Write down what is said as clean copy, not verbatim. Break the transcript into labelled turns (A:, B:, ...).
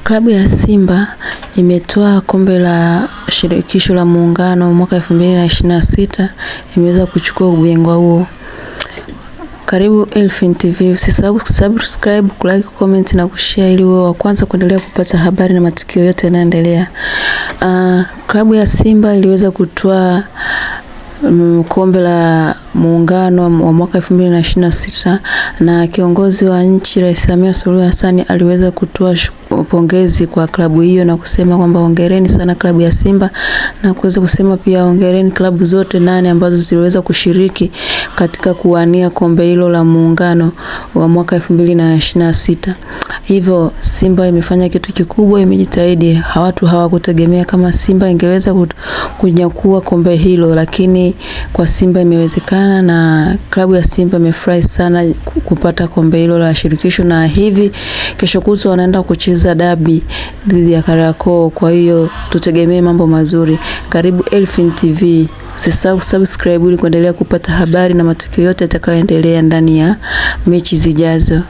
A: Klabu ya Simba imetwaa kombe la shirikisho la muungano mwaka 2026, imeweza kuchukua ubingwa huo. Karibu Elfin TV, usisahau kusubscribe, kulike, comment na kushare ili uwe wa kwanza kuendelea kupata habari na matukio yote yanayoendelea. Klabu ya Simba iliweza kutwaa kombe la muungano wa mwaka 2026 na kiongozi wa nchi Rais Samia Suluhu Hassan aliweza kutoa pongezi kwa klabu hiyo na kusema kwamba hongereni sana klabu ya Simba na kuweza kusema pia hongereni klabu zote 8 ambazo ziliweza kushiriki katika kuwania kombe hilo la muungano wa mwaka 2026. Hivyo Simba imefanya kitu kikubwa, imejitahidi. Watu hawakutegemea kama Simba ingeweza kunyakua kombe hilo, lakini kwa Simba imewezekana na klabu ya Simba imefurahi sana kupata kombe hilo la shirikisho, na hivi kesho kutwa wanaenda kucheza dabi dhidi ya Kariakoo. Kwa hiyo tutegemee mambo mazuri. Karibu Elfin TV. Usisahau kusubscribe ili kuendelea kupata habari na matukio yote yatakayoendelea ndani ya mechi zijazo.